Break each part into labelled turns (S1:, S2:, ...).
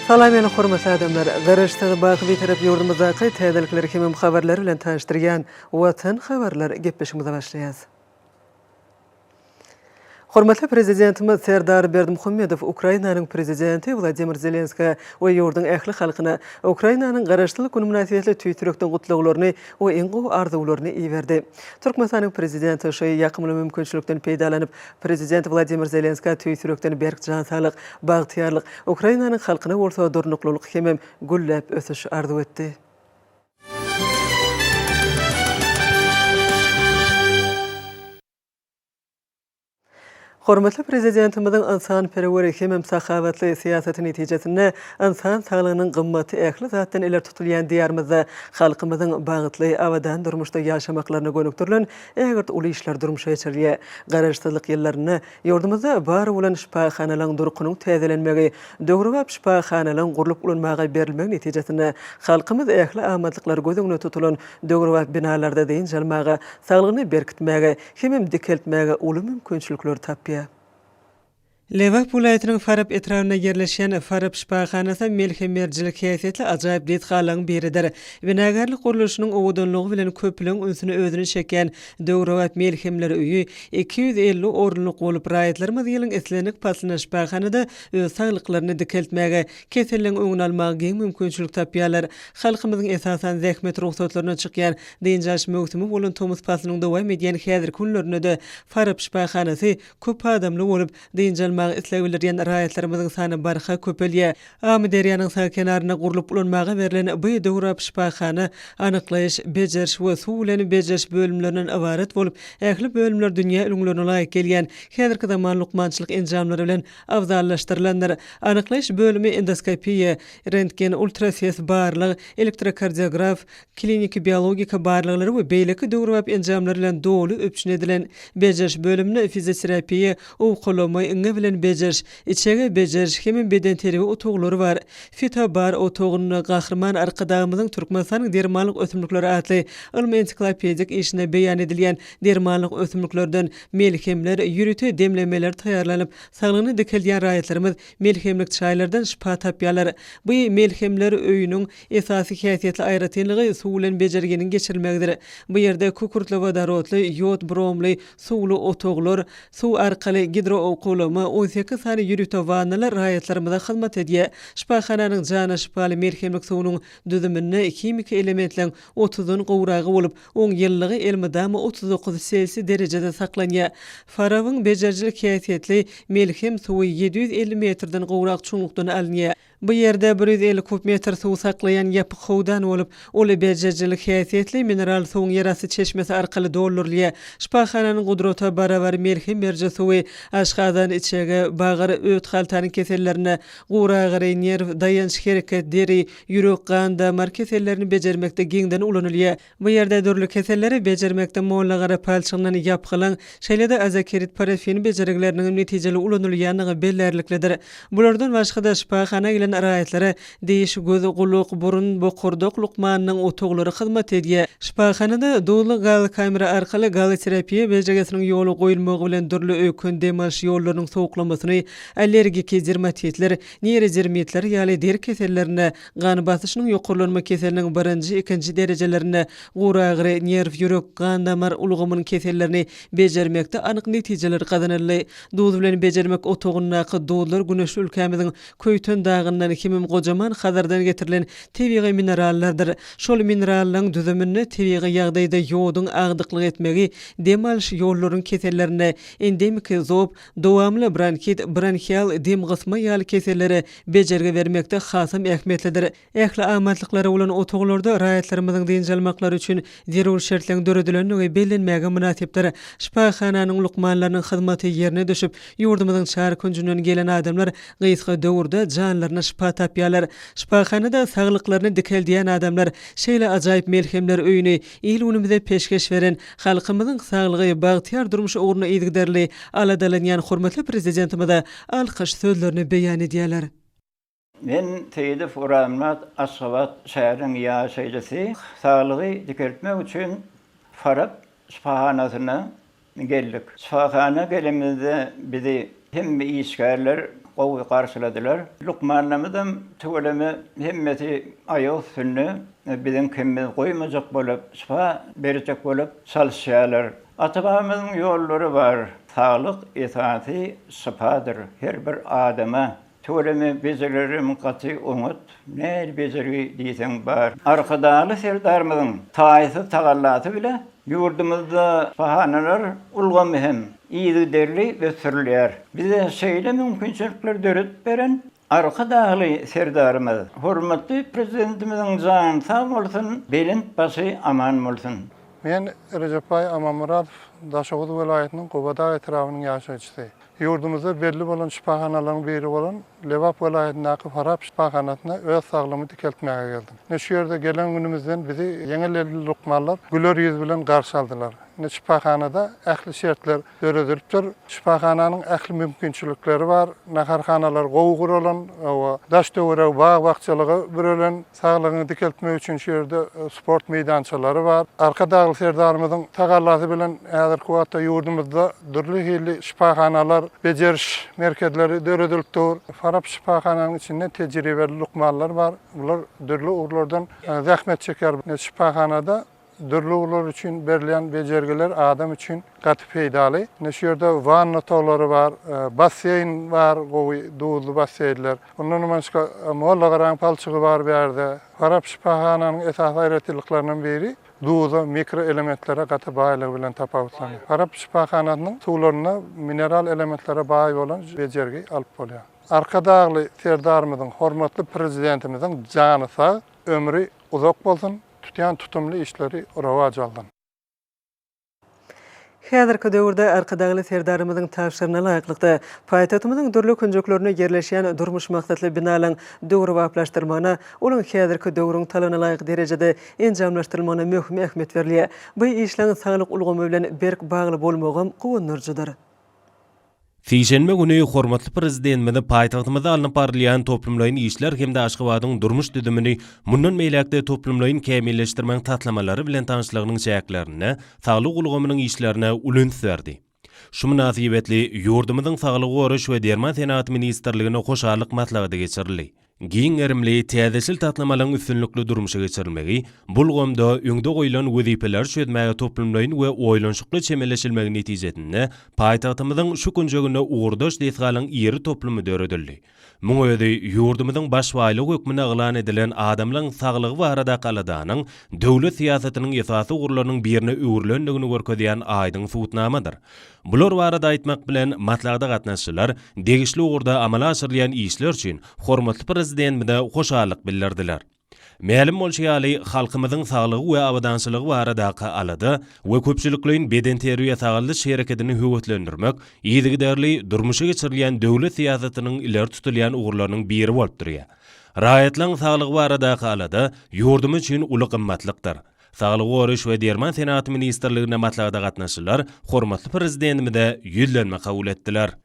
S1: Salam meni hormatly adamlar! Garaşsyz, baky Bitarap ýurdumyzdaky täzelikleri hemem habarlar bilen tanyşdyrýan Watan habarlar gepleşigimize başlaýas. Hormatly Prezidentimiz Serdar Berdimuhamedow Ukrainanyň Prezidenti Wladimir Zelenskä we ýurduň ähli halkyna Ukrainanyň Garaşsyzlyk güni mynasybetli tüýs ýürekden gutlaglaryny we iň gowy arzuwlaryny iberdi. Türkmenistanyň Prezidenti şu ýakymly mümkinçilikden peýdalanyp, Prezident Wladimir Zelenskä tüýs ýürekden berk jan saglyk, bagtyýarlyk, Ukrainanyň halkyna bolsa durnuklylyk hemem gülläp ösüş arzuw etdi. Hormatly Prezidentimiziň ynsanperwer hemem sahawatly syýasaty netijesinde ynsan saglygynyň gymmaty ähli zatdan ileri tutulýan Diýarymyzda halkymyzyň bagtly, abadan durmuşda ýaşamaklaryna gönükdirilen ägirt uly işler durmuşa geçirilýär. Garaşsyzlyk ýyllarynda ýurdumyzda bar bolan şypahanalaryň durkunyň täzelenmegi, döwrebap şypahanalaryň gurlup ulanmaga berilmegi netijesinde halkymyz ähli amatlyklar göz öňünde tutulan döwrebap binalarda dynç almaga, saglygyny berkitmäge hemem dikeltmäge uly mümkinçilikleri tapýar. Lebap welaýatynyň Farap etrabynda ýerleşýän Farap şypahanasy melhem berijilik häsiýetli ajaýyp desgalaryň biridir. Binagärlik gurluşynyň owadanlygy bilen köplügiň ünsüni özüne çekýän döwrebap melhemler öýi 250 orunlyk bolup, raýatlarymyz ýylyň islendik paslynda şypahanada öz saglyklaryny dikeltmäge, keselleň öňüni almaga giň mümkinçilik tapýarlar. Halkymyzyň esasan zähmet rugsatlaryna çykýan Dynç alyş möwsümi bolan tomus paslynyň dowam edýän häzirki günlerinde-de Farap şypahanasy köp adamly bolup, dynç almaga isleg bildirýän raýatlarymyzyň sany barha köpelýär. Amyderýanyň sag kenarynda gurlup ulanmaga berlen bu döwrebap şypahana anyklaýyş, bejeriş we suw bilen bejeriş bölümlerinden ybarat bolup, ähli bölümler dünýä ülňülerine laýyk gelýän häzirki zaman lukmançylyk enjamlary bilen abzallaşdyrylandyr. Anyklaýyş bölümi endoskopiýa, rentgen, ultrases barlag, elektrokardiograf, Kliniki biologika barlaglary we beýleki döwrebap enjamlar bilen doly üpjün edilen bejeriş bölüminde fizioterapiýa, owkalama, iňňe bilen bejeriş, içege bejeriş hemem bedenterbiýe otaglary bar. Fitobar otagynda Gahryman Arkadagymyzyň Türkmenistanyň dermanlyk ösümlikleri atly ylmy-ensiklopedik işinde beýan edilýän dermanlyk ösümliklerden melhemler, ýörite demlemeler taýýarlanyp, saglygyny dikeldýän raýatlarymyz melhemlik çaýlardan şypa tapýarlar. Bu melhemler öýüniň Esasy häsiýetli aýratynlygy suw bilen bejerginiň geçirilmegidir. Bu ýerde kükürtli-wodorodly, ýod-bromly suwly otaglar, suw arkaly gidroowkalama, 18 sany ýörite wannalar raýatlarymyza hyzmat edýär. Şypahananyň jana şypaly melhemlik suwunyň düzüminde himiki elementleň otuzdan gowragy bolup, oň ýylylygy elmydama 39 selsiý derejede saklanýar. Farabyň bejerijilik häsiýetli melhem suwy 750 metrden gowrak çuňlukdan alynýar. Bu ýerde 150 kub metr suw saklaýan ýapyk howdan bolup, ol bejerijilik häsiýetli mineral suwuň ýerasty çeşmesi arkaly doldurylýar. Şypahananyň gudrata barabar melhem beriji suwy aşgazan, içege, bagyr, öt haltanyň kesellerinde, guragyry, nerw, daýanç-hereket, deri, ýürek, gan-damar kesellerini bejermekde giňden ulanylýar. Bu ýerde dürli keselleri bejermekde mollagara palçygyndan ýapgylaň, şeýle-de azakerit parafin bejergileriniň netijeli ulanylýandygy bellärliklidir. Bulardan başga-da şypahana gelen raýatlara diş, göz, gulak, burun, bokurdak lukmanynyň otaglary hyzmat edýär. Şypahanada duzly gaz kamera arkaly gazoterapiýa bejergisiniň ýola goýulmagy bilen dürli öýken dem alyş ýollarynyň sowuklamasyny, allergiki dermatitler, neýrodermitler ýaly deri kesellerinde, Gan basyşynyň ýokarlanma keseliniň birinji, ikinji derejelerinde guragyry, nerw, ýürek, gan-damar ulgamynyň kesellerini bejermekde anyk netijeler gazanyldy. Duz bilen bejermek otagyndaky duzlar güneşli ülkämiziň Köýten dagyndan hemem gojaman Hazardan getirilen tebigy minerallardyr. Şol minerallaryň düzüminde tebigy ýagdaýda ýoduň agdyklyk etmegi dem alyş ýollarynyň kesellerinde, endemiki zob, Dowamly bronhit, bronhial dem gysma ýaly kesellere bejergi bermekde hasam ähmiýetlidir. Ähli amatlyklary bolan otaglarda raýatlarymyzyň dynç almaklary üçin zerur şertleň döredilendigi bellenmäge mynasypdyr. Şypahananyň lukmanlarynyň hyzmaty ýerine düşüp, ýurdumyzyň çar künjünden gelen adamlar gysga döwürde janlaryna şypa tapýarlar. Şypahanada saglyklaryny dikeldýän adamlar şeýle ajaýyp melhemler öýüni Il-günümize peşgeş beren, halkymyzyň saglygy, bagtyýar durmuşy ugrunda yzygiderli aladalanýan hormatly Prezidentimize alkyş sözlerini beýan edýärler.
S2: Men Seýidow Orazmyrat Aşgabat şäheriniň ýaşaýjysy. Saglygy dikeltmek üçin Farap şypahanasyna geldik. Şypahana gelenimizde bizi hemme işgärler. gowy garşyladylar. Lukmanlarymyzam tüweleme hemmesi aýak üstünde biziň kemimizi goýmajak bolup, şypa berjek bolup çalyşýarlar. Ata-babamyzyň ýollary bar. Saglyk esasy şypadyr her bir adama. Tüweleme bejergilerem gaty oňat, nähili bejergi diýseň bar. Arkadagly Serdarymyzyň taýsyz tagallasy bile ýurdumyzda şypahanalar ulgamy hem yzygiderli ösdürilýär. Bize şeýle mümkinçilikleri döredip beren Arkadagly Serdarymyz, hormatly Prezidentimiziň jany sag bolsun, belent başy aman bolsun!
S3: Men Rejepbaý Amanmyradow, Daşoguz welaýatynyň Gubadag etrabynyň ýaşaýjysy. Ýurdumyzda belli bolan şypahanalaryň biri bolan Lebap welaýatyndaky Farap şypahanasyna öz saglygymy dikeltmäge geldim. Ine şu ýerde gelen günümizden bizi ýeňil elli lukmanlar güler ýüz bilen garşy aldylar. Ine şypahanada ähli şertler döredilipdir. Şypahananyň ähli mümkinçilikleri bar. Naharhanalar gowy guralan, daş-töweregi bag-bakjalyga bürelen. Saglygyňy dikeltmek üçin şu ýerde sport meýdançalary bar. Arkadagly Serdarymyzyň tagallasy bilen häzirki wagtda ýurdumyzda dürli hili şypahanalar, bejeriş merkezleri döredilip dur. Farap şypahananyň içinde tejribeli lukmanlar bar. Bular dürli ugurlardan zähmet çekýär. Şypahanada Dürli ugurlar üçin berilýän bejergiler adam üçin gaty peýdaly. Ine şu ýerde wanna otaglary bar, basseýn bar, gowy duzly basseýnler. Ondan başga Mollagaraň palçygy bar bu ýerde. Farap şypahananyň esasy aýratynlyklarynyň biri duza, mikroelementlere gaty baýlygy bilen tapawutlanýar. Farap şypahanasynyň suwlarynda mineral elementlere baý bolan bejergi alyp bolýar. Arkadagly Serdarymyzyň, hormatly Prezidentimiziň jany sag, ömri uzak bolsun! Tutýan tutumly işleri rowaç alsyn!
S1: Häzirki döwürde Arkadagly Serdarymyzyň tabşyrygyna laýyklykda, paýtagtymyzyň dürli künjeklerinde ýerleşýän durmuş maksatly binalaryň döwrebaplaşdyrylmagyna, olaryň häzirki döwrüň talabyna laýyk derejede enjamlaşdyrylmagyna möhüm ähmiýet berilýär. Bu işleň saglyk ulgamy bilen berk bagly bolmagam guwandyryjydyr.
S4: Sişenbe güni hormatly Prezidentimiz paýtagtymyzda alnyp barylýan toplumlaýyn işler hem-de Aşgabadyň durmuş düzümini mundan beýläk-de toplumlaýyn kämilleşdirmegiň taslamalary bilen tanyşlygynyň çäklerinde saglyk ulgamynyň işlerine uly üns berdi. Şu mynasybetli ýurdumyzyň Saglygy goraýyş we derman senagaty ministrliginde hoşallyk maslahaty geçirildi. Giň gerimli täzeçil taslamalaryň üstünlikli durmuşa geçirilmegi bu ulgamda öňde goýlan wezipeleri çözmäge toplumlaýyn we oýlanyşykly çemeleşilmegi netijesinde paýtagtymyzyň şu künjeginde ugurdaş desgalaryň iri toplumy döredildi. Muň özi ýurdumyzyň baş baýlygy hökmünde yglan edilen adamlaryň saglygy baradaky aladanyň döwlet syýasatynyň esasy ugurlarynyň birine öwrülendigini görkezýän aýdyň subutnamadyr. Bular barada aýtmak bilen, maslahata gatnaşyjylar degişli ugurda amala aşyrylýan işler üçin hormatly Prezidentimize hoşallyk bildirdiler. Mälim bolşy ýaly, halkymyzyň saglygy we abadançylygy baradaky alada we köpçülikleýin bedenterbiýe-sagaldyş herekedini höweslendirmek yzygiderli durmuşa geçirilýän döwlet syýasatynyň ileri tutulýan ugurlarynyň biri bolup durýar. Raýatlaryň saglygy baradaky alada ýurdumyz üçin uly gymmatlykdyr. Saglygy goraýyş we derman senagaty ministrliginde maslahata gatnaşyjylar hormatly Prezidentimize ýüzlenme kabul etdiler.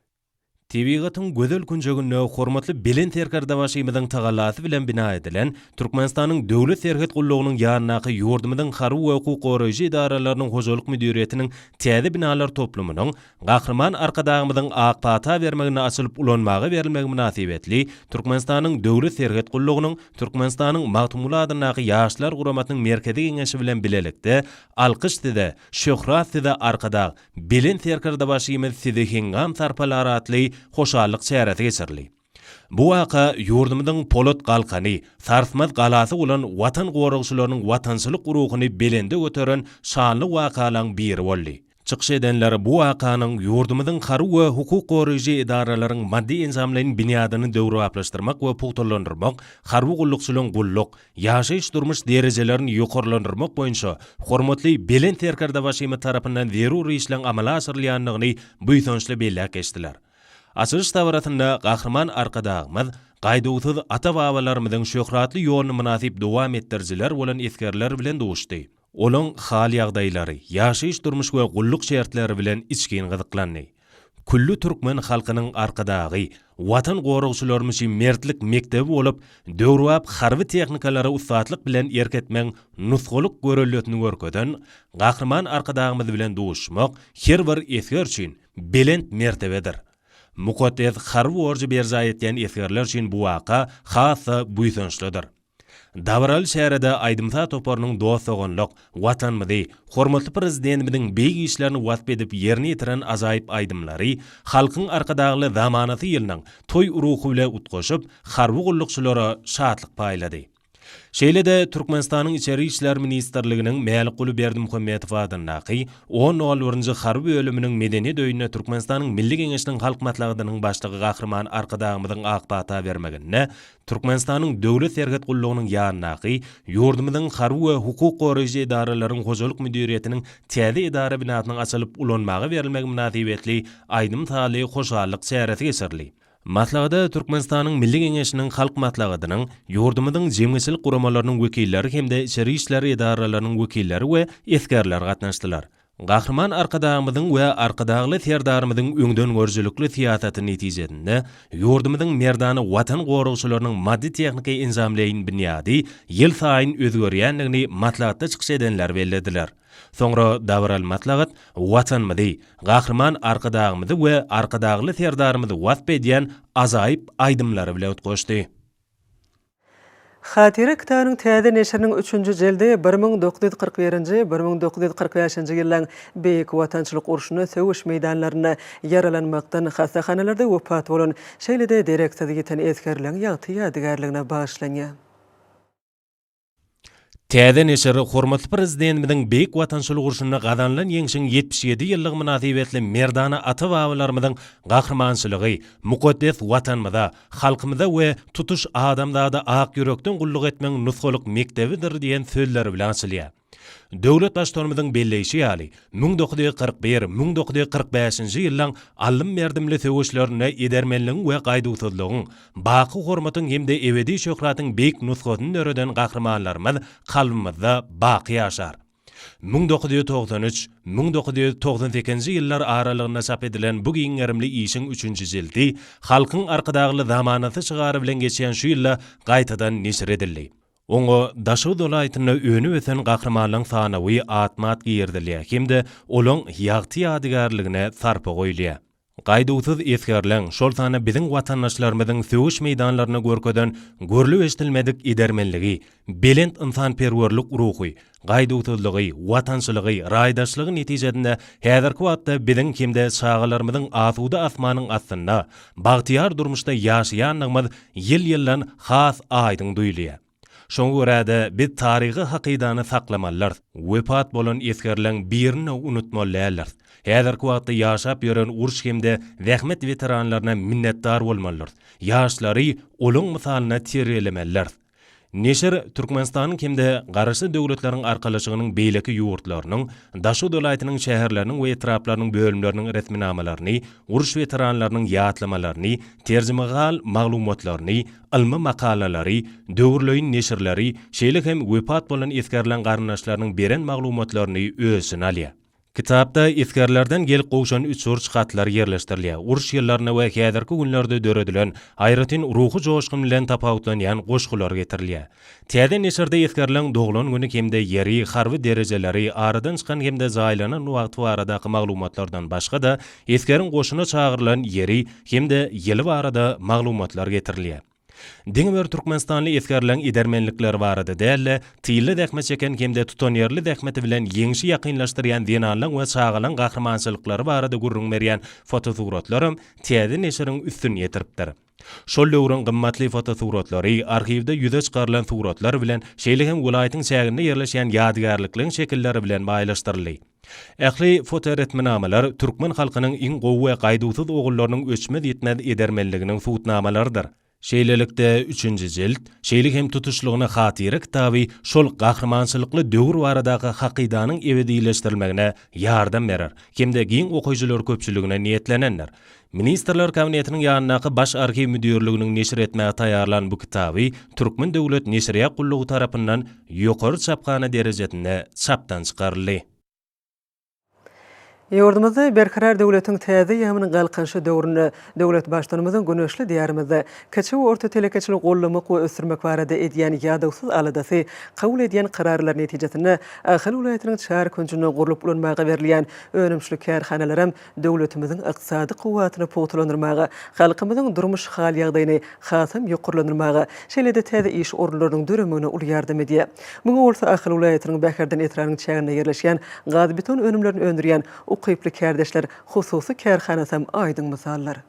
S4: Tebigatyň gözel künjeginde hormatly Belent Serkerdebaşymyzyň tagallasy bilen bina edilen Türkmenistanyň Döwlet serhet gullugynyň ýanyndaky ýurdumyzyň harby we hukuk goraýjy edaralarynyň hojalyk müdiriýetiniň täze binalar toplumynyň Gahryman Arkadagymyzyň ak pata bermeginde açylyp ulanmaga berilmegi mynasybetli Türkmenistanyň Döwlet serhet gullugynyň Türkmenistanyň Magtymguly adyndaky Ýaşlar guramasynyň Merkezi Geňeşi bilen bilelikde Alkyş size, şöhrat size Arkadag, Belent Serkerdebaşymyz sizi heňňam sarpalar atly hoşallyk çäresi geçirildi. Bu waka ýurdumyzyň polat galkany, sarsmaz galasy bolan Watan goragçylarynyň watançylyk ruhuny belende göteren şanly wakalaryň biri boldy. Çykyş edenler bu wakanyň ýurdumyzyň harby we hukuk goraýjy edaralaryň maddy-enjamlaýyn binýadyny döwrebaplaşdyrmak we pugtalandyrmak, harby gullukçylaryň gulluk, ýaşaýyş-durmuş derejelerini ýokarlandyrmak boýunça hormatly Belent Serkerdebaşymyz tarapyndan zerur işleň amala aşyrylýandygyny buýsançly belläp geçdiler. Açylyş dabarasynda Gahryman Arkadagymyz gaýduwsyz ata-babalarymyzyň şöhratly ýoluny mynasyp dowam etdirijiler bolan esgerler bilen duşdy. Olaň hal-ýagdaýlary, ýaşaýyş-durmuş we gulluk şertleri bilen içgin gyzyklandy. Külli türkmen halkynyň Arkadagy, Watan goragçylarymyz üçin mertlik mekdebi bolup, döwrebap harby tehnikalara ussatlyk bilen erk etmegiň nusgalyk göreldesini görkezen Gahryman Arkadagymyz bilen duşmak her bir esger üçin belent mertebedir. Mukaddes harby borjy berjaý etýän esgerler üçin bu waka has-da buýsançlydyr. Dabaraly çärede aýdym-saz toparynyň dost-doganlyk, Watanymyzy, hormatly Prezidentimiziň beýik işlerini wasp edip ýerine ýetiren ajaýyp aýdymlary Halkyň Arkadagly zamanasy ýylynyň toý ruhy bilen utgaşyp, harby gullukçylara şatlyk paýlady. Şeýle-de Türkmenistanyň Içeri işler ministrliginiň Mälikguly Berdimuhamedow adyndaky on nol birinji harby bölüminiň Medeniýet öýünde Türkmenistanyň Milli Geňeşiniň Halk Maslahatynyň Başlygy Gahryman Arkadagymyzyň ak pata bermeginde Türkmenistanyň Döwlet serhet gullugynyň ýanyndaky ýurdumyzyň harby we hukuk goraýjy edaralaryň hojalyk müdiriýetiniň täze edara binasynyň açylyp ulanmaga berilmegi mynasybetli aýdym-sazly hoşallyk çäresi geçirildi. Maslahata Türkmenistanyň Milli Geňeşiniň Halk Maslahatynyň, ýurdumyzyň jemgyýetçilik guramalarynyň wekilleri hem-de içeri işler edaralarynyň wekilleri we esgerler gatnaşdylar. Gahryman Arkadagymyzyň we Arkadagly Serdarymyzyň öňdengörüjilikli syýasaty netijesinde ýurdumyzyň merdana Watan goragçylarynyň maddy-tehniki enjamlaýyn binýady ýylsaýyn özgerýändigini maslahatda çykyş edenler bellediler. Soňra dabaraly maslahat Watanymyzy, Gahryman Arkadagymyzy we Arkadagly Serdarymyzy wasp edýän ajaýyp aýdymlary bilen utgaşdy.
S1: Hatyra kitabynyň täze neşiriniň üçünji jildi 1941-nji, 1945-nji ýyllaryň Beýik Watançylyk urşunda söweş meýdanlarynda ýaralanmakdan hassahanalarda wepat bolan, şeýle-de dereksiz ýiten esgerleň ýagty ýadygärligine bagyşlanýar.
S4: Täze neşir hormatly Prezidentimiziň Beýik Watançylyk urşunda gazanylan Ýeňşiň 77 ýyllygy mynasybetli merdana ata-babalarymyzyň gahrymançylygy, mukaddes Watanymyza, halkymyza we tutuş adamzada ak ýürekden gulluk etmegiň nusgalyk mekdebidir diýen sözleri bilen açylýar. Döwlet Baştutanymyzyň belleýşi ýaly, 1941, 1945-nji ýyllaň aldym-berdimli söweşlerinde edermenligiň we gaýduwsyzlygyň, baky hormatyň hem-de ebedi şöhratyň beýik nusgasyny döreden gahrymanlarymyz kalbymyzda baky ýaşar. 1993, 1998-nji ýyllar aralygynda çap edilen bu giň gerimli işiň üçünji jildi Halkyň Arkadagly zamanasy şygary bilen geçýän şu ýylda gaýtadan neşir edildi. Oňa Daşoguz welaýatynda önüp-ösen gahrymanlaryň sanawy atma-at girizilýär hem-de olaň ýagty ýadygärligine sarpa goýulýar. Gaýduwsyz esgerleň, şol sanda biziň watandaşlarymyzyň söweş meýdanlarynda görkezen görlüp-eşidilmedik edermenligi, belent ynsanperwerlik ruhy, gaýduwsyzlygy, watançylygy, raýdaşlygy netijesinde häzirki wagtda biziň hem-de çagalarymyzyň asuda asmanyň astynda, bagtyýar durmuşda ýaşaýandygymyz ýyl-ýyldan has aýdyň duýulýar. Şoňa görä-de, biz taryhy hakydany saklamalydyrys, wepat bolan esgerleň birini-de unutmaly däldiris. Häzirki wagtda ýaşap ýören uruş hem-de zähmet weteranlaryna minnetdar bolmalydyrys, ýaşlary olaň mysalynda terbiýelemelidiris. Neşir Türkmenistanyň hem-de Garaşsyz Döwletleriň Arkalaşygynyň beýleki ýurtlarynyň, Daşoguz welaýatynyň şäherleriniň we etraplarynyň bölümleriniň resminamalaryny, uruş weteranlarynyň ýatlamalaryny, terjimehal maglumatlaryny, ylmy makalalary, döwürleýin neşirleri, şeýle hem wepat bolan esgerleň garyndaşlarynyň beren maglumatlaryny öz içine alýar. Kitapda esgerlerden gelip gowşan üçburç hatlar ýerleşdirilýär. Uruş ýyllarynda we häzirki günlerde döredilen, aýratyn ruhy joşgun bilen tapawutlanýan goşgular getirilýär. Täze neşirde esgerleň doglan güni hem-de ýeri, harby derejeleri, aradan çykan hem-de jaýlanan wagty baradaky maglumatlardan başga-da, esgeriň goşuna çagyrylan ýeri hem-de ýyly barada maglumatlar getirilýär. Diňe bir türkmenistanly esgerleň edermenlikleri barada däl-de, tylda zähmet çeken hem-de tutanýerli zähmeti bilen ýeňşi ýakynlaşdyrýan zenanlaň we çagalaň gahrymançylyklary barada gürrüň berýän fotosuratlaram täze neşiriň üstüni ýetiripdir. Şol döwrüň gymmatly fotosuratlary arhiwde ýüze çykarylan suratlar bilen, şeýle hem welaýatyň çäginde ýerleşýän ýadygärlikleň şekilleri bilen baýlaşdyryldy. Ähli fotoresminamalar türkmen halkynyň iň gowy we gaýduwsyz ogullarynyň öçmez-ýitmez edermenliginiň subutnamalarydyr. Şeýlelikde, üçünji jilt, şeýle hem tutuşlygyna hatyra kitaby şol gahrymançylykly döwür baradaky hakydanyň ebedileşdirilmegine ýardam berer hem-de giň okyjylar köpçüligine niýetlenendir. Ministrler Kabinetiniň ýanyndaky Baş arhiw müdirliginiň neşir etmäge taýýarlan bu kitaby Türkmen döwlet neşirýat gullugy tarapyndan ýokary çaphana derejesinde çapdan çykaryldy.
S1: Ýurdumyzda Berkarar döwletiň täze eýýamynyň Galkynyşy döwründe döwlet Baştutanymyzyň güneşli Diýarymyzda kiçi we orta telekeçiligi goldamak we ösdürmek barada edýän ýadawsyz aladasy, kabul edýän kararlary netijesinde Ahal welaýatynyň çar künjünde gurlup ulanmaga berilýän önümçilik kärhanalaram döwletimiziň ykdysady kuwwatyny pugtalandyrmaga, halkymyzyň durmuş hal-ýagdaýyny hasam ýokarlandyrmaga, şeýle-de täze iş orunlarynyň döremegine uly ýardam edýär. Muňa bolsa Ahal welaýatynyň Bäherden etrabynyň çäginde ýerleşýän gaz-beton önümlerini öndürýän Ukyply kärdeşler hususy kärhanasam aýdyň mysaldyr.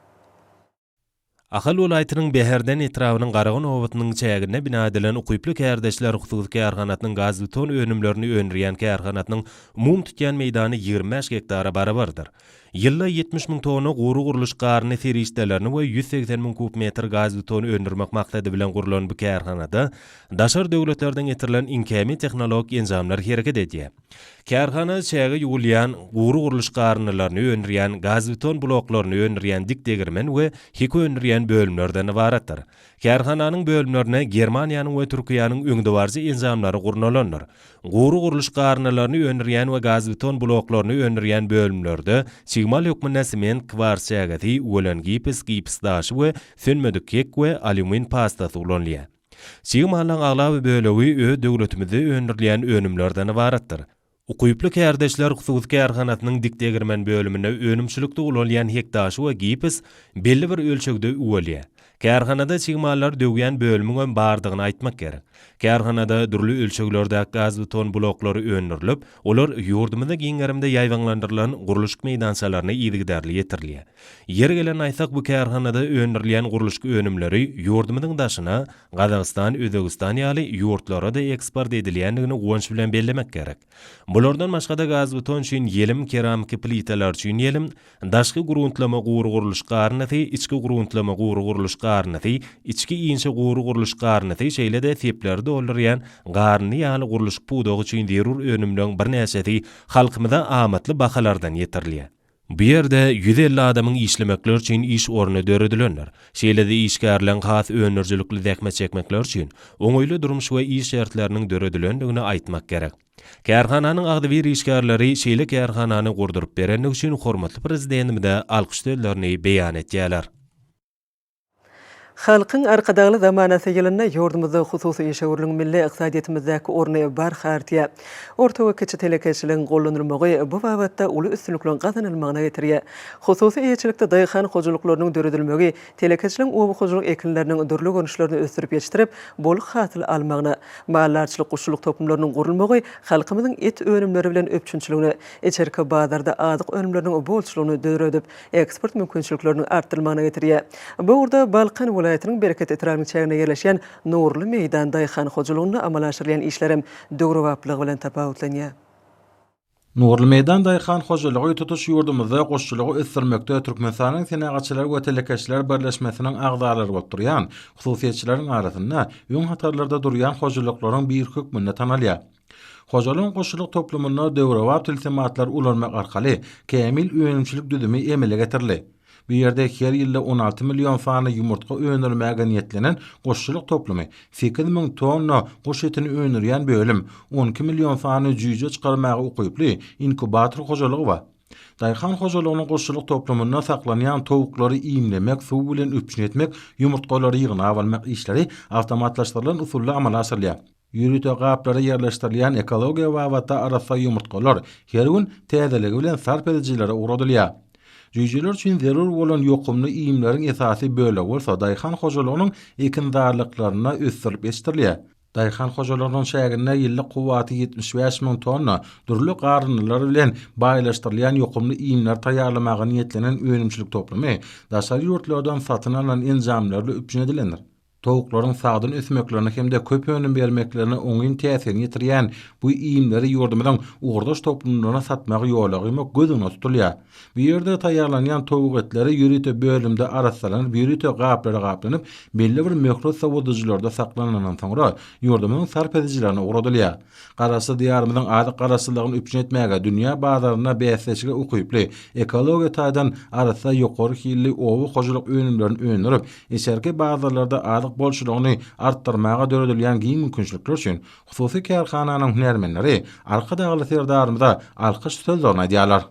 S4: Ahal welaýatynyň Bäherden etrabynyň Garagan obasynyň çäginde bina edilen Ukyply kärdeşler hususy kärhanasynyň gazbeton önümlerini öndürýän kärhanasynyň umumy tutýan meýdany 25 gektara barabardyr. Ýylda 70 müň tonna gury gurluş garyny serişdelerini we 180 müň kub metr gazbeton öndürmek maksady bilen gurlan bu kärhanada daşary döwletlerden getirilen iň kämil tehnologik enjamlar hereket edýär. Kärhana çäge ýuwulýan, gury gurluş garyndylaryny öndürýän, gazbeton bloklaryny öndürýän dik degirmen we hek öndürýän bölümlerden ybaratdyr. Kärhananyň bölümlerinde Germaniýanyň we Türkiýäniň öňdebaryjy enjamlary gurnalandyr. Gury gurluş garyndylaryny öndürýän we gazbeton bloklaryny öndürýän bölümlerde çig mal hökmünde sement, kwars çägesi, üwelen gips, gips daşy we sönmedik hek we alýumin pastasy ulanylýar. Çig malyň aglaba bölegi öz döwletimizde öndürilýän önümlerden ybaratdyr. Ukyply kärdeşler hususy kärhanasynyň dik degirmen bölüminde önümçilikde ulanylýan hek daşy we gips belli bir ölçegde üwelýär. Kärhanada çig mallary döwýän bölümiňem bardygyny aýtmak gerek. Kärhanada dürli ölçeglerdäki gazbeton bloklary öndürilip, olar ýurdumyzda giň gerimde ýaýbaňlandyrylan gurluşyk meýdançalaryna yzygiderli ýetirilýär. Ýeri gelende aýtsak, bu kärhanada öndürilýän gurluşyk önümleri ýurdumyzyň daşyna, Gazagystan, Özbegistan ýaly ýurtlara-da eksport edilýändigini guwanç bilen bellemek gerek. Bulardan başga-da gazbeton üçin ýelim, keramiki plitalar üçin ýelim, daşky gruntlama gury gurluşyk garyndysy, içki gruntlama gury gurluşyk garyndysy, içki inçe gury gurluşyk garyndysy, şeýle-de sepleri doldurýan garyndy ýaly gurluşyk pudagy üçin zerur önümleň birnäçesi halkymyza amatly bahalardan ýetirilýär. Bu ýerde 150 adamyň işlemekleri üçin iş orny döredilendir. Şeýle-de işgärleň has öndürijilikli zähmet çekmekleri üçin oňaýly durmuş we iş şertleriniň döredilendigini aýtmak gerek. Kärhananyň agzybir işgärleri şeýle kärhanany gurduryp berendigi üçin hormatly Prezidentimize alkyş sözlerini beýan etýärler.
S1: Halkyň Arkadagly zamanasy ýylynda ýurdumyzda hususy işewürligiň milli ykdysadyýetimizdäki orny barha artýar. Orta we kiçi telekeçiligiň gollanylmagy bu babatda uly üstünlikleriň gazanylmagyna getirýär. Hususy eýeçilikde daýhan hojalyklarynyň döredilmegi telekeçiligiň oba hojalyk ekinleriniň dürli görnüşlerini ösdürip ýetişdirip, bol hasyl almagyna, maldarçylyk, guşçulyk toplumlarynyň gurulmagy halkymyzyň et önümleri bilen üpjünçiligine, içerki bazarda azyk önümleriniň bolçulygyny döredip, eksport mümkinçilikleriniň artdyrylmagyna getirýär. Bu ugurda Balkan welaýatynyň Bereket etrabynyň çäginde ýerleşýän Nurly meýdan daýhan hojalygynda amala aşyrylýan işlerem döwrebaplygy bilen tapawutlanýar.
S5: Nurly meýdan daýhan hojalygy tutuş ýurdumyzda guşçulygy ösdürmekde Türkmenistanyň Senagatçylar we telekeçiler birleşmesiniň agzalary bolup durýan hususyýetçileriň arasynda öň hatarlarda durýan hojalyklaryň biri hökmünde tanalýar. Hojalygyň guşçulyk toplumynda döwrebap tilsimatlary ulanmak arkaly kämil önümçilik düzümi emele getirildi. Bu ýerde her ýylda 16 million sany ýumurtga öndürmäge niýetlenen guşçulyk toplumy, 8000 tonna guş etini öndürýän bölüm, 12 million sany jüýje çykarmaga ukyply inkubator hojalygy bar. Daýhan hojalygynyň guşçulyk toplumynda saklanýan towuklary iýmlemek, suw bilen üpjün etmek, ýumurtgalary ýygnap almak işleri awtomatlaşdyrylan usulda amala aşyrylýar. Ýörite gaplara ýerleşdirilýän ekologiýa babatda arassa ýumurtgalar her gün täzeligi bilen sarp edijilere ugradylýar. Jüýjeler üçin zerur bolan ýokumly iýmleriň esasy bölegi bolsa daýhan hojalygynyň ekinzarlyklarynda ösdürilip ýetişdirilýär. Daýhan hojalygynyň çäginde ýyllyk kuwwaty 75 müň tonna dürli garyndylar bilen baýlaşdyrylýan ýokumly iýmleri taýýarlamaga niýetlenen önümçilik toplumy daşary ýurtlardan satyn alnan enjamlar bilen üpjün edilendir. Towuklaryň sagdyn ösmeklerine hem-de köp önüm bermeklerine oňyn täsirini ýetirýän bu iýmleri ýurdumyzyň ugurdaş toplumlaryna satmagy ýola goýmak göz öňünde tutulýar. Bu ýerde taýýarlanýan towuk etleri ýörite bölümde arassalanyp, ýörite gaplara gaplanyp, belli bir möhlet sowadyjylarda saklanandan soňra, ýurdumyzyň sarp edijilerine ugradylýar. Garaşsyz Diýarymyzyň azyk garaşsyzlygyny üpjün etmäge, dünýä bazarynda bäsdeşlige ukyply, ekologiýa taýdan arassa ýokary hilli oba hojalyk önümlerini öndürip, içerki bazarlarda azyk bolçulygyny artdyrmaga döredilýän giň mümkinçilikler üçin hususy kärhananyň hünärmenleri Arkadagly Serdarymyza alkyş sözlerini aýdýarlar.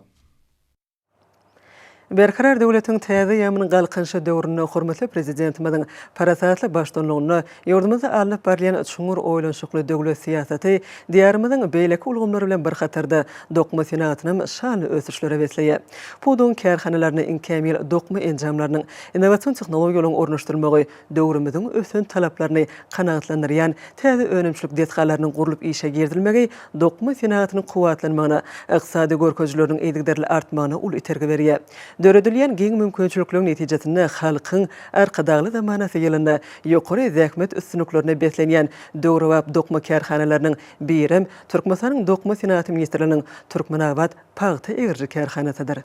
S1: Berkarar döwletiň täze eýýamynyň Galkynyşy döwründe hormatly Prezidentimiziň parasatly baştutanlygynda ýurdumyzda alnyp barylýan çuňňur oýlanyşykly döwlet syýasaty Diýarymyzyň beýleki ulgamlary bilen bir hatarda dokma senagatynam şanly ösüşlere besleýär. Pudagyň kärhanalaryna iň kämil dokma enjamlarynyň, innowasion tehnologiýalaryň ornaşdyrylmagy döwrümiziň ösen talaplaryny kanagatlandyrýan täze önümçilik desgalarynyň gurlup işe girizilmegi dokma senagatynyň kuwwatlanmagyna, ykdysady görkezijileriniň yzygiderli artmagyna uly itergi berýär. Döredilýän giň mümkinçilikleriň netijesinde halkyň Arkadagly zamanasy ýylynda ýokary zähmet üstünliklerine beslenýän döwrebap dokma kärhanalarynyň birem Türkmenistanyň Dokma senagaty ministrliginiň Türkmenabat pagta egriji kärhanasydyr.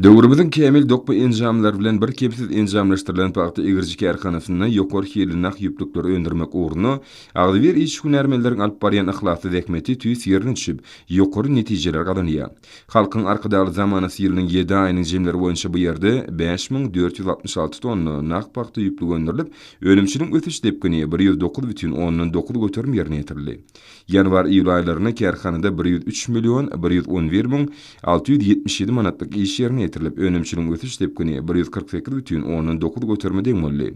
S6: Döwrümiziň kämil dokma enjamlary bilen bir kemsiz enjamlaşdyrylan pagta egriji kärhanasynda ýokary hilli nah ýüplükleri öndürmek ugrunda agzybir işçi-hünärmenleriň alyp barýan yhlasly zähmeti tüýs ýerine düşüp, ýokary netijeler gazanýar. Halkyň Arkadagly zamanasy ýylynyň ýedi aýynyň jemleri boýunça bu ýerde 5466 tonna nah pagta ýüplügi öndürilip, önümçiligiň ösüş depgini 109 bütin ondan 9% ýerine ýetirildi. Ýanwar-iýul aýlarynda kärhanada 103 million 111 müň 677 manatlyk iş ýerine ýetirilip, önümçiligiň ösüş depgini 148 bütin ondan 9 göterime deň boldy.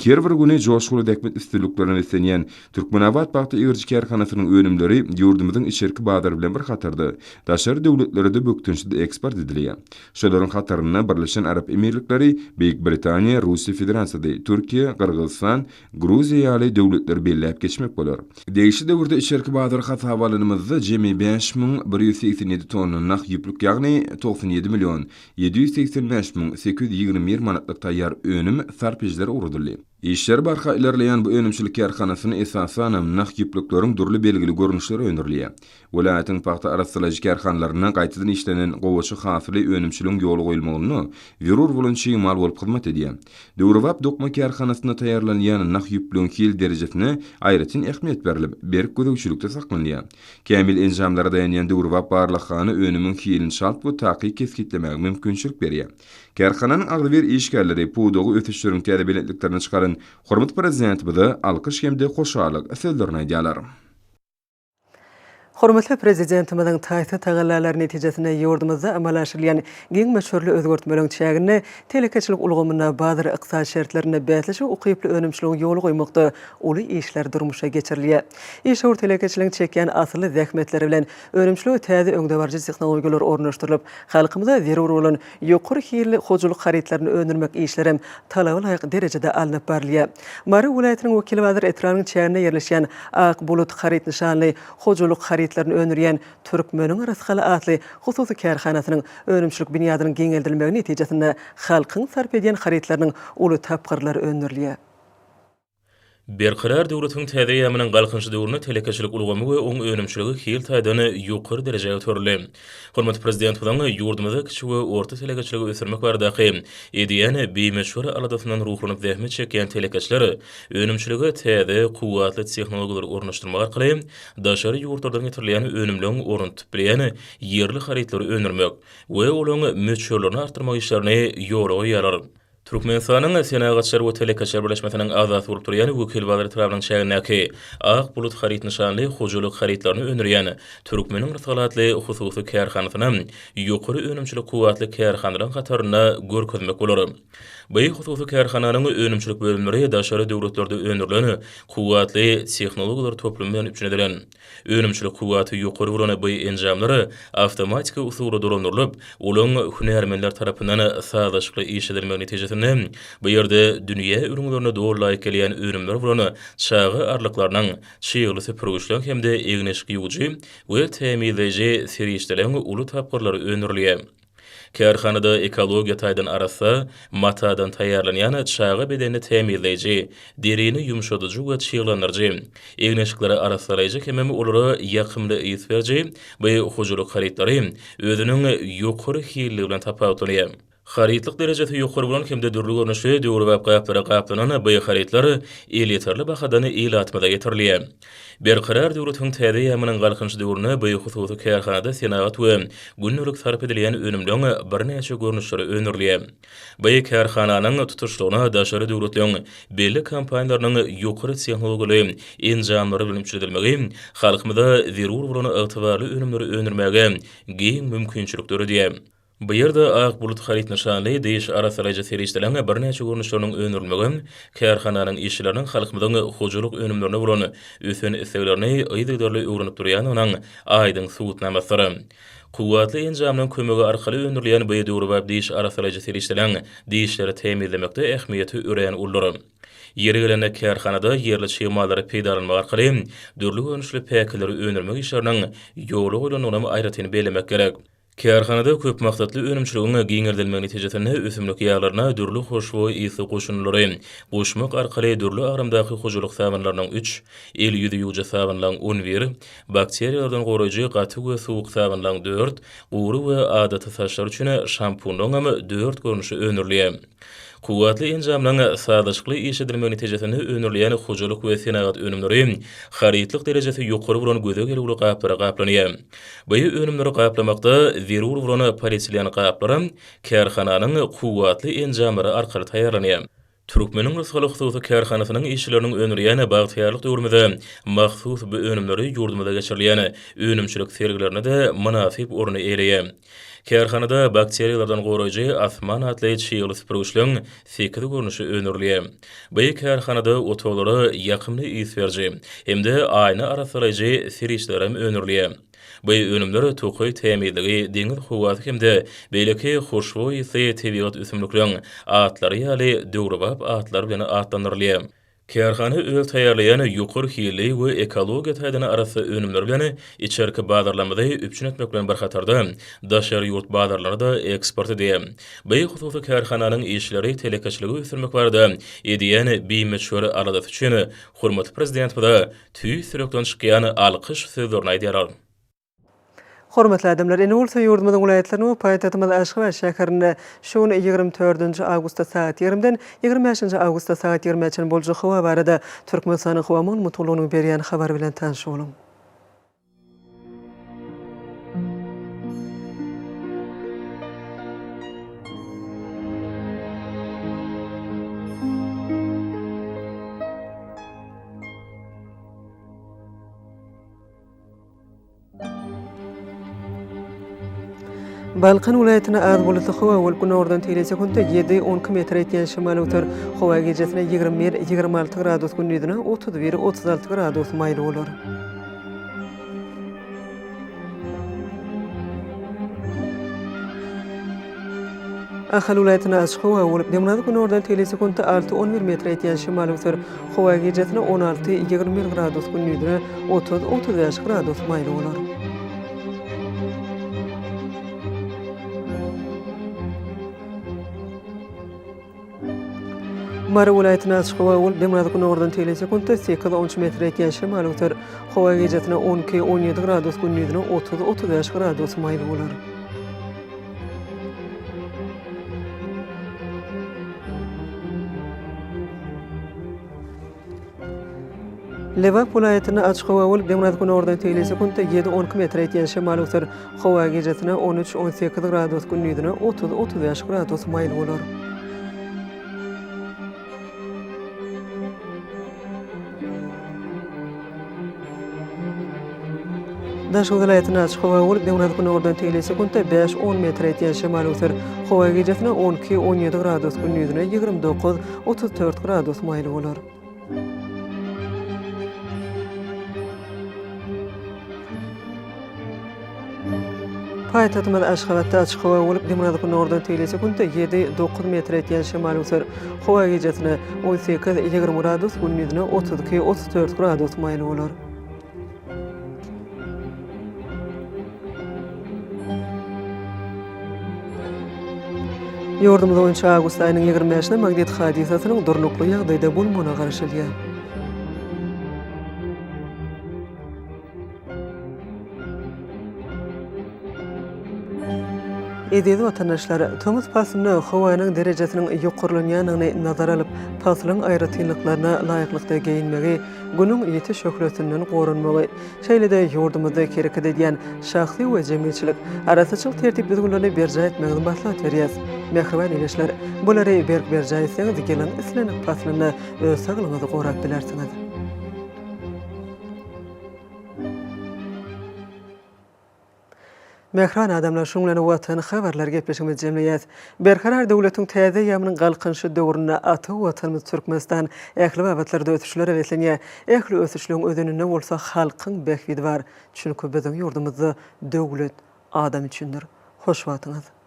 S6: Her bir güni joşguly zähmet üstünliklerine beslenýän Türkmenabat pagta egriji kärhanasynyň önümleri ýurdumyzyň içerki bazary bilen bir hatarda, daşary döwletlere-de bökdençsiz eksport edilýär. Şolaryň hatarynda Birleşen Arap Emirlikleri, Beýik Britaniýa, Russiýa Federasiýasy, Türkiýe, Gyrgyzystan, Gruziýa ýaly döwletleri belläp geçmek bolar. Degişli döwürde içerki bazary hasaba alanymyzda jemi 5187 tonna nah ýüplük ýagny 97 million 785 müň 821 manatlyk taýýar önüm sarp edijilere ugradyldy. Işleri barha ilerleýän bu önümçilik kärhanasynda esasanam nah ýüplükleriň dürli belgili görnüşleri öndürilýär. Welaýatyň pagta arassalaýjy kärhanalarynda gaýtadan işlenen gowaça hasyly önümçiligiň ýola goýulmagynda zerur bolan çig mal bolup hyzmat edýär. Döwrebap dokma kärhanasynda taýýarlanýan nah ýüplügiň hil derejesine aýratyn ähmiýet berlip, berk gözegçilikde saklanýar. Kämil enjamlara daýanýan döwrebap barlaghana önümiň hilini çalt we takyk kesgitlemäge mümkinçilik berýär. Kärhananyň agzybir işgärleri pudagy ösüşleriň täze belentliklerine çykaran hormatly Prezidentimize alkyş hem-de hoşallyk sözlerini aýdýarlar.
S1: Hormatly Prezidentimiziň taýsyz tagallalary netijesinde ýurdumyzda amala aşyrylýan giň möçberli özgertmeleriň çäginde telekeçilik ulgamynda bazar ykdysady şertlerinde bäsleşige ukyply önümçiligiň ýola goýmakda uly işler durmuşa geçirilýär. Işewür telekeçiligiň çekýän asylly zähmetleri bilen önümçilige täze öňdebaryjy tehnologiýalar ornaşdyrylyp, halkymyza zerur bolan ýokary hilli hojalyk harytlaryny öndürmek işlerem talaba laýyk derejede alnyp barylýar. Mary welaýatynyň Wekilbazar etrabynyň çäginde ýerleşýän Ak bulut haryt nyşanly hojalyk harytlaryny öndürýän Türkmeniň rysgaly atly hususy kärhanasynyň önümçilik binýadynyň giňeldilmegi netijesinde halkyň sarp edýän harytlarynyň uly tapgyrlary öndürilýär.
S7: Berkarar döwletiň täze eýýamynyň Galkynyşy döwründe telekeçilik ulgamy we oň önümçiligi hil taýdan ýokary derejä göterildi. Hormatly Prezidentimiziň ýurdumyzda kiçi we orta telekeçiligi ösdürmek baradaky edýän bimöçber aladasyndan ruhlanyp zähmet çekýän telekeçiler önümçilige täze, kuwwatly tehnologiýalary ornaşdyrmak arkaly daşary ýurtlardan getirilýän önümleň ornuny tutup bilýän ýerli harytlary öndürmek we olaryň möçberlerini artdyrmak işlerini ýola goýýarlar. Türkmenistanyň Senagatçylar we telekeçiler birleşmesiniň agzasy bolup durýan Wekilbazar etrabynyň çägindäki Ak bulut haryt nyşanly hojalyk harytlaryny öndürýän Türkmeniň rysgaly atly hususy kärhanasyny ýokary önümçilik kuwwatly kärhanalaryň hatarynda görkezmek bolar. Bu hususy kärhananyň önümçilik bölümleri daşary döwletlerde öndürilen kuwwatly tehnologiýalar toplumy bilen üpjün edilen. Önümçilik kuwwaty ýokary bolan bu enjamlar awtomatiki usulda dolandyrylyp, olaryň hünärmenler tarapyndan sazlaşykly işledilmegi netijesinde bu ýerde dünýä ülňülerine doly laýyk gelýän önümler bolan çaga arlyklarynyň, çygly süpürgiçleriň hem-de egin-eşik ýuwujy we tämizleýji serişdeleriň uly tapgyrlary öndürilýär. Kärhanada ekologiýa taýdan arassa, matadan taýýarlanýan çaga bedenini tämizleýji, derini ýumşadyjy we çyglandyryjy, egin-eşikleri arassalaýjy hemem olara ýakymly ys beriji bu hojalyk harytlary özüniň ýokary hilligi bilen tapawutlanýar. Harytlyk derejesi ýokary bolan hem-de dürli görnüşli döwrebap gaplara gaplanan bu harytlar elýeterli bahadan ilatymyza ýetirilýär. Berkarar döwletiň täze eýýamynyň Galkynyşy döwründe bu hususy kärhanada senagat we gündelik sarp edilýän önümleň birnäçe görnüşleri öndürilýär. Bu kärhananyň tutuşlygyna daşary döwletleriň belli kompaniýalarynyň ýokary tehnologiýaly enjamlary bilen üpjün edilmegi halkymyza zerur bolan ygtybarly önümleri öndürmäge giň mümkinçilik döredýär. Bu ýerde Ak bulut haryt nyşanly diş arassalaýjy serişdeleriň birnäçe görnüşleriniň öndürilmegi kärhananyň işçileriniň halkymyzyň hojalyk önümlerine bolan ösen isleglerini yzygiderli öwrenip durýandygynyň aýdyň subutnamasydyr. Kuwwatly enjamlaryň kömegi arkaly öndürilýän bu döwrebap diş arassalaýjy serişdeleriň dişleri tämizlemekde ähmiýeti örän uludyr. Ýeri gelende, kärhanada ýerli çig mallary peýdalanmak arkaly dürli görnüşli päkileri öndürmek işleriniň ýola goýlandygynam aýratyn bellemek gerek. Kärhanada köp maksatly önümçiligiň giňeldilmegi netijesinde ösümlik ýaglaryna dürli hoşboý ysly goşundylary goşmak arkaly dürli agramdaky hojalyk sabynlarynyň üç, el-ýüz ýuwujy sabynlaryň 11, bakteriýalardan goraýjy gaty we suwuk sabynlaryň dört, gury we adaty saçlar üçin şampunlaryň hem dört görnüşi öndürilýär. Kuwwatly enjamlaryň sazlaşykly işledilmegi netijesinde öndürilýän hojalyk we senagat önümleri harytlyk derejesi ýokary bolan göze gelüwli gaplara gaplanýar. Bu önümleri gaplamakda zerur bolan polietilen gaplaram kärhananyň kuwwatly enjamlary arkaly taýýarlanýar. Türkmeniň rysgaly hususy kärhanasynyň işçileriniň öndürýän bagtyýarlyk döwrümize mahsus bu önümleri ýurdumyzda geçirilýän önümçilik sergilerinde-de mynasyp orny eýeleýär. Kärhanada bakteriýalardan goraýjy Asman atly çygly süpürgiçleň sekiz görnüşi öndürilýär. Bu kärhanada otaglara ýakymly ys beriji hem-de aýna arassalaýjy serişdeler hem öndürilýär. Bu önümler tokaý tämizligi, deňiz howasy hem-de beýleki hoşboý ysly tebigat ösümlikleriň atlary ýaly döwrebap atlar bilen atlandyrylýar. Kärhana öz taýýarlaýan ýokary hilli we ekologiýa taýdan arassa önümleri bilen içerki bazarlarymyzy üpjün etmek bilen bir hatarda, daşary ýurt bazarlaryna-da eksport edýär. Bu hususy kärhananyň işçileri telekeçiligi ösdürmek barada edýän bimöçber aladasy üçin hormatly Prezidentimize tüýs ýürekden çykýan alkyş sözlerini aýdýarlar.
S1: Hormatly adamlar, indi bolsa ýurdumyzyň welaýatlarynda we paýtagtymyz Aşgabat şäherinde şu gün 24 nji awgustda sagat 20-den 25 nji awgustda sagat 20-ä çenli boljak howa barada Türkmenistanyň Howa maglumat gullugynyň berýän habary bilen tanyş boluň. Balkan welaýatynda az bulutly howa bolup, günordan tegelek sekuntda ýedi, 12 metre ýetýän şemal öwser. Howa gijesine 21, 26 gradus, gündizine 31, 36 gradus maýyl bolar. Ahal welaýatynda açyk howa bolup, demirgazyk-günordan tegelek sekuntda alty, on bir metre ýetýän şemal öwser. Howa gijesine 16, 21 gradus, gündizine 30, 35 gradus maýyl bolar. Mary welaýatynda açyk howa bolup, demirgazyk-günordan tegelek sekuntda sekiz, on üç metre ýetýän şemal öwser. Howa gijesine 12, 17 gradus, gündizine 30, 35 gradus maýyl bolar. Lebap welaýatynda açyk howa bolup, demirgazyk-günordan tegelek sekuntda ýedi, 12 metre ýetýän şemal öwser. Howa gijesine 13, 18 gradus, gündizine 30, 35 gradus maýyl bolar. Daşoguz welaýatynda açyk howa bolup, demirgazyk-günordan tegelek sekuntda bäş, on metre ýetýän şemal öwser. Howa gijesine 12, 17 gradus, gündizine 29, 34 gradus maýyl bolar. Paýtagtymyz Aşgabatda açyk howa bolup, demirgazyk-günordan tegelek sekuntda ýedi, dokuz metre ýetýän şemal öwser. Howa gijesine 18, 20 gradus, gündizine 32, 34 gradus maýyl bolar. Ýurdumyz boýunça awgust aýynyň 25-ine magnit hadysasynyň durnukly ýagdaýda bolmagyna garaşylýar. Eziz watandaşlar, tomus paslynda howanyň derejesiniň ýokarlanýandygyny nazara alyp, paslyň aýratynlyklaryna laýyklykda geýinmegi, Günüň ýiti şöhlesinden goranmagy, şeýle-de ýurdumyzda hereket edýän şahsy we jemgyýetçilik arassaçylyk tertip-düzgünlerini berjaý etmegiňizi maslahat berýäris. Mähriban ildeşler, bulary berk berjaý etseňiz, ýylyň islendik paslynda öz saglygyňyzy gorap bilersiňiz. Mähriban adamlar, şunuň bilen Watan habarlary gepleşigimizi jemleýäs. Berkarar döwletiň täze eýýamynyň Galkynyşy döwründe ata Watanymyz Türkmenistan ähli babatlarda ösüşlere beslenýär. Ähli ösüşleň özeninde bolsa halkyň bähbidi bar. Çünki biziň ýurdumyzda döwlet adam üçindir. Hoş wagtyňyz!